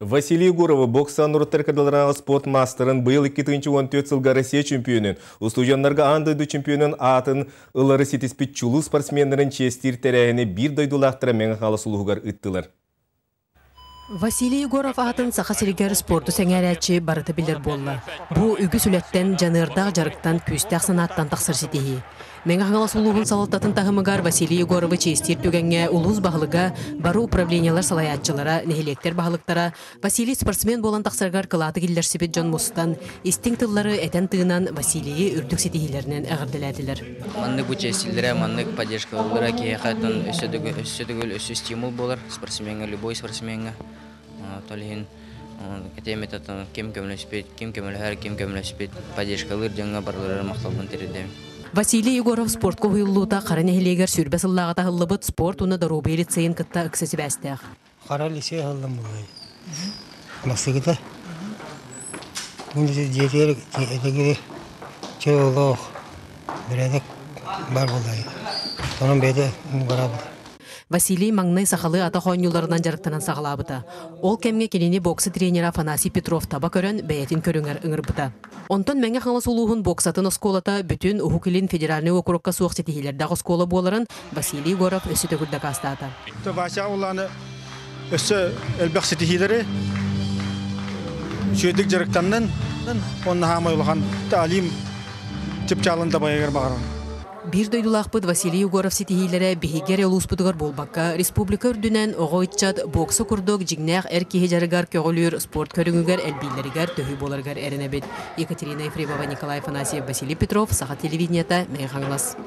Василий Егоровы бокса норуоттар ыккардыларынааҕы спорт маастарын быйыл 2014 сылга Россия чемпионун, устудьуоннарга аан дойду чемпионун аатын ылары ситиспит чулуу спортсменнарын чиэстиир тэрээһини биир дойдулаахтара Мэҥэ Хаҥалас улууһугар ыыттылар. Василий Егоров аатын Саха сиригэр спорду сэҥээрээччи барыта билэр буолла. Бу үгүс үлэттэн, дьаныардаах дьарыктан, күүстээх санааттан тахсар ситиһии. Мэҥэ Хаҥалас улууһун салалтатын таһымыгар Василий Егоровы чиэстиир түгэҥҥэ улуус баһылыга, бары управлениелар салайааччылара, нэһилиэктэр баһылыктара Василий спортсмен буолан тахсарыгар кылааты киллэрсибит дьон мустан, истиҥ тыллары этэн-тыынан Василийы үрдүк ситиһиилэринэн эҕэрдэлээтилэр. Маннык бу чиэстииллэрэ, маннык поддержкалыыллара киһиэхэ өссө өссө төгүл өссө стимул буолар спортсмеҥҥа, любой спортсмеҥҥа. Ол иһин этиэм этэ ким көмөлөспүт, ким көмөлөһөр, ким көмөлөспүт, поддержкалыыр дьоҥҥо барыларыгар махталбын тириэрдэбин. Василий Егоров спортка уһуйуллуута Хара нэһилиэгэр 20 сыллааҕыта аһыллыбыт спорт уонна доруобуйа лицейин кытта ыкса сибээстээх. Хара лицей аһыллан буолуой. Масыгыта. Бу дьиэтигэр этигири чөл олох, бэрээдэк бар буолай. Онон бэйэтэ барабыт. Василий маҥнай сахалыы атах оонньууларынан дьарыктанан саҕалаабыта. Ол кэмҥэ кинини бокса тренера Афанасий Петров таба көрөн, бэйэтин көрүҥэр ыҥырбыта. Онтон Мэҥэ Хаҥалас улууһун боксатын оскуолата бүтүн Уһук Илин федеральнай уокурукка суох ситиһиилэрдээх оскуола буоларын Василий Егоров өссө төгүл дакаастаата. Вася Уланы өссө элбэх ситиһиилэри үчүгэйдик дьарыктаннын, уонна хаамай улахан таалим чыпчаалын дабайыгар баҕарабын. Биир дойдулаахпыт Василий Егоров ситиһиилэрэ биһиги эрэ улууспутугар буолбакка, республика үрдүнэн оҕо-ыччат бокса курдук дьиҥнээх эр киһи дьарыгар көҕүлүүр спорт көрүҥүгэр элбииллэригэр төһүү буоларыгар эрэнэбит. Екатерина Ефремова, Николай Афанасьев, Василий Петров, Саха телевидениета, Мэҥэ Хаҥалас.